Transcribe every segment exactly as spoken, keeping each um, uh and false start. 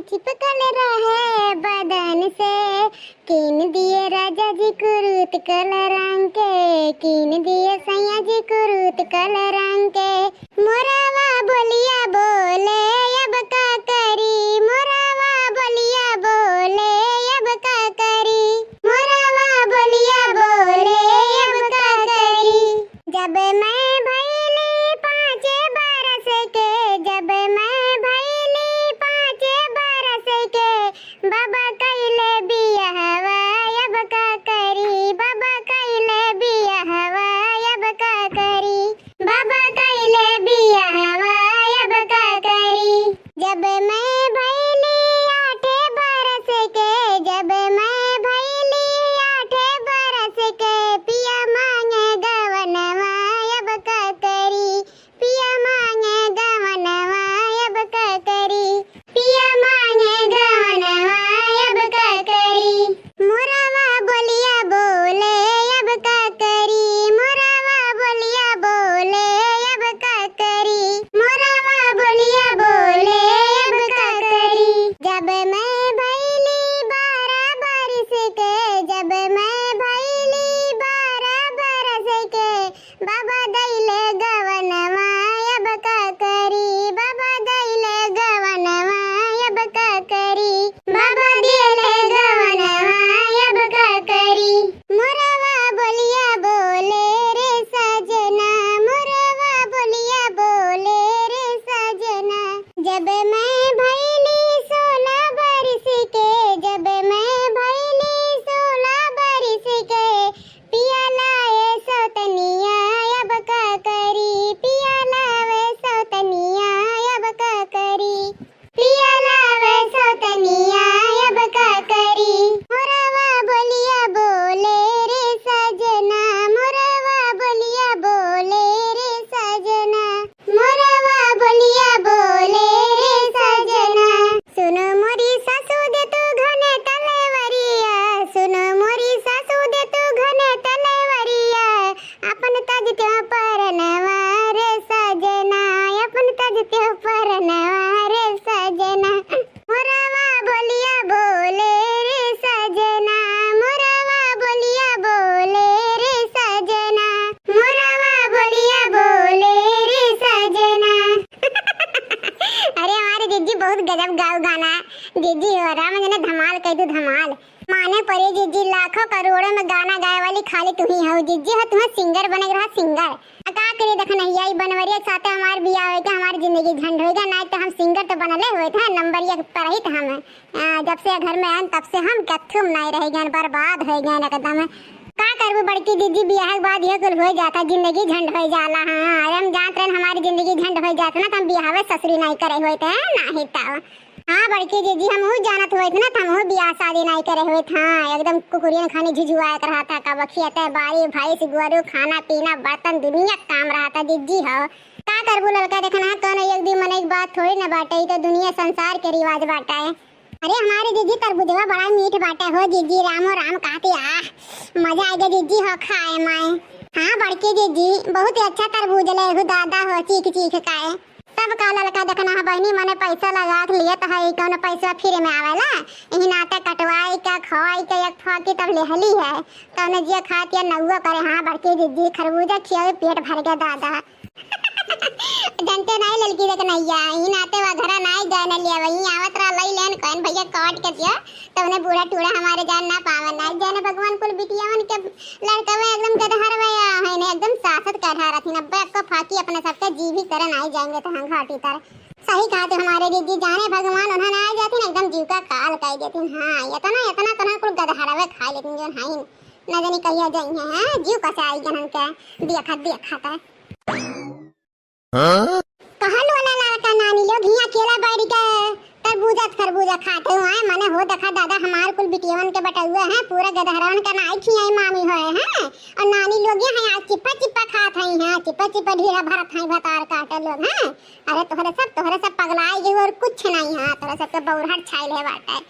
चिपकल रहे बदन से, कीन दिए राजा जी कुरूत काला रंग के, कीन दिए सैया जी कुरूत काला रंग के। मोरवा बोलिया बोले अब का करी, मोरवा बोलिया बोले अब का करी, मोरवा बोलिया बोले अब का करी। जब मैं भैली पाँच बरस के, जब मैं भैली पाँच बरस के, बाबा कइले बियाहवा अब का करी, बाबा कइले बियाहवा अब का करी, बाबा कइले बियाहवा अब का करी। जब मैं भैली आठ बरस के, जब मैं भैली आठ बरस के, पिया मांगे गवनवा अब का करी, पिया मांगे गवनवा अब का करी, पिया मांगे गवनवा अब का करी। मोरवा बोलिया बोले अब का करी, मोरवा बोलिया बोले अब का करी, मोरवा बोलिया बोले अब का करी। जब मैं भैली बारह बरिस के, जब मैं भैली बारह बरिस के, बाबा दइले गवनवा अब का करी, बाबा दइले गवनवा अब का करी, बाबा दिले गवनवा अब का करी। मोरवा बोलिया बोले रे सजना, मोरवा बोलिया बोले रे सजना। जब मैं भैली सोलह बरिस के, जब मैं भैली सोलह बरिस के, पिया लावे सौतनिया अब का करी, पिया लावे सौतनिया अब का करी, पिया लावे सौतनिया अब का करी। मोरवा बोलिया बोले रे सजना, मोरवा बोलिया बोले रे सजना, मोरवा बोलिया बोले रे सजना। सुनो मोरी सासू दे तू घने तलवरिया, सुनो मोरी सासू दे तू घने तलवरिया, अपन तज त्यो परनवा रे सजना, अपन तज त्यो परनवा रे सजना। मोरवा बोलिया बोले रे सजना, मोरवा बोलिया बोले रे सजना, मोरवा बोलिया बोले रे सजना। अरे हमारे जिज्जी बहुत गजब गाओ गाना। जिज्जी हो राम जने धमाल कह दू धमाल। माने परी जिज्जी लाखों करोड़ों में गाना गाए वाली खाली तू ही हो जिज्जी हो, तुम्हें सिंगर बने रहा सिंगर। आ का करी देखनहिया, ई बनवरिया के साथे हमार बियाह होइके हमार जिंदगी झंड होइगा, नाहीं तो हम सिंगर तो बनले होइत है, नंबर एक पर रहित हम। आ, जब से घर में आयन तब से हम कथुम नाहीं रह गए, बर्बाद हो गए एकदम। का करबू बड़की जिज्जी, बियाह के बाद यह कुल हो जाता, जिंदगी झंड हो जाला। हाँ, अरे हम जानत रहन हमारी जिंदगी झंड हो जाता ना, तो हम बियाहवे ससुरी नाहीं करे होइत है, नाहीं तो। हाँ बड़की जिज्जी, हमहू जानत होइत ना, तो हमहू बियाह शादी नाहीं करे होइत। हाँ, एकदम कुकुरियन खानी झुझुआत रहता, का बखियत है, बारी भैंस गोरू, खाना पीना, बर्तन, दुनिया काम रहता जिज्जी हो। का करबू ललका, देखना है कौन एक दुई मनई के बात थोड़ी ना बाटे, ई तो दुनिया संसार के रिवाज बाटे। अरे हमारे जिज्जी तरबुजवा बड़ा मीठ बाटे हो जिज्जी, रामो राम कहती आ, मजा आ गया जिज्जी हो खाए में। हाँ बड़की जिज्जी, बहुत ही अच्छा तरबूज ले हु दादा हो, चीख चीख काए। तब का ललका देखना है बहनी, मने पैसा लगा के लिए तो है, कौन पैसा फ्री में आवेला? यही नाते कटवाई का, खवाई का, एक फाकी तब लेहली है। तौने जिया खात या नौवा करे, हाँ बड़की जिज्जी, खरबूजा खियावे पेट भर गया दादा। जनते नाहीं ललकी देखनहिया, ई नाते वा घरा नाहीं जाए न लिया, वहीं आवत रहा लई लेन, कहन भैया काट के दिया, तौने बूढ़ा टूढ़ा हमारे जान ना पावे, नाहीं जाने भगवान कुल बिटियावन के लड़कवे एकदम गदहरवे है ने, एकदम सासत का ढारत ही, अब्बे अक्को फाकी अपने सबके जी भी करे नाहीं जाएंगे तो हम घाटी तर। सही कहा तू हमारे जिज्जी, जाने भगवान उन्हें ना आ जाती ना, एकदम जीव का काल कर देती। हाँ, इतना, इतना, इतना कुल गदहरवे खा लेती जो हाइन, न जानी कहिया जाई है, हाँ, जीव कसाई जनन के, देखत, देखत है। हाँ? कहल वाला लड़का नानी लोग हियाँ अकेला बैठ के तरबूजा, तरबूजा खाते हुए हैं, मने हो देखा दादा, हमार कुल बिटियवन के बटुए हैं, पूरा गदहरवन का नाई खियाई मामी होए हैं, और नानी लोग ये हैं, आज चिप्पा, चिप्पा खात हैं, हाँ, चिप्पा, चिप्पा ढीला भरत हैं, भतार काटे लोग, हाँ। अरे तोहरे सब, तोहरे सब पगलाए गए और कुछ नहीं है, तोहरे सबके बौरहट छाइल है बाटे।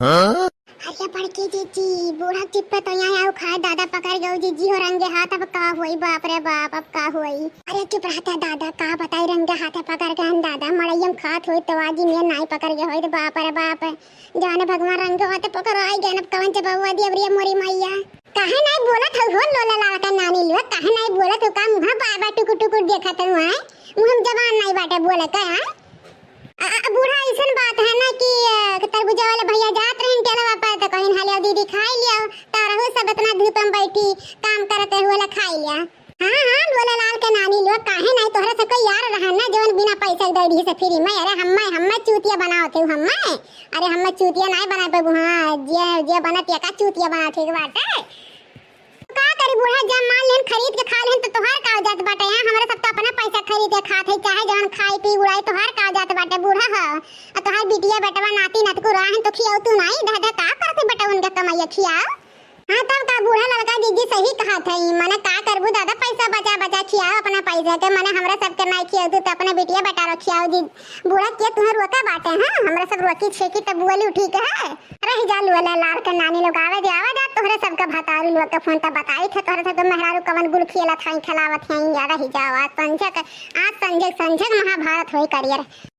हाँ? अरे बड़की जीजी, बूढ़ा चिप्पे तो यहाँ आउ खाए दादा पकड़ गयो जीजी हो रंगे हाथ, अब का होई बाप रे बाप, अब का होई। अरे चुप रहता दादा, का बताई रंगे हाथ पकड़ गए हैं दादा, मड़ैया में खात होई तो आज मैं नाई पकड़ गए होई तो बाप रे बाप, जाने भगवान रंगे हाथ पकड़ आई गए, अब कवन चबउआ दी अब रे मोरी मैया। काहे नाई बोलत हउ हो लोला लाल का नानी लोग, काहे नाई बोलत हउ, का मुँह बार बार टुकुर टुकुर देखत हउ, आए मुँह में जबान नाई बाटे बोले का, आए? आ, आ, बूढ़ा, अइसन बात है ना कि, अ, तरबूजा वाले भैया जात रहिन ठेलवा पर, तो कहिन, "हालिया दीदी, खाई लिया, तारहु सब इतना धूप में बैठी, काम करते हुए ला खाई लिया।" हाँ, हाँ, लोला लाल के नानी लोग, काहे नाई तोहरे सबके यार रहन ना, जवन बिना पैसा के दे दी से फ्री में। अरे हम्मे, हम्मे चूतिया बनावत हउ, हम्मे? अरे हम्मे चूतिया नाई बना पेबू, हाँ, जे, जे बनत या का चूतिया बनावत है बाटे। का करी बूढ़ा, जब मान लेन खरीद के खा लेन तो तोहार का जात बाटे? यहाँ हमरे सब तो अपना पैसा खरीद के खात है, चाहे जवन खाई पी उड़ाई, तोहार का जात बाटे बूढ़ा हो। आ तोहार बिटिया बेटवा नाती नतकू रहन तो खियाऊ तू नाई, दह दह का करत है बेटा उनका कमाइया खियाओ। हाँ तब का बूढ़ा लड़का जीजी सही कहत है, मने का करबू दादा, पैसा बचा बचा खियाओ अपना पैसा के, मने हमरा सबके नाई खियाऊ तू तो अपने बिटिया बेटा रो खियाओ जी। बूढ़ा के तुहें रोका बाटे, हाँ हमरा सब रोकी छेकी तब बोली ठीक है। रहि जा लोला लाल के नानी लोग, आवे दे, आवे दे, तोहरे सबके भतारू लोग के फोन त बताई थे, तोहरे सबके मेहरारू कवन गुल खेलत हई, खेलावत हई, या रहि जाओ, आज संझक, आज संझक, संझक महाभारत होई करियर।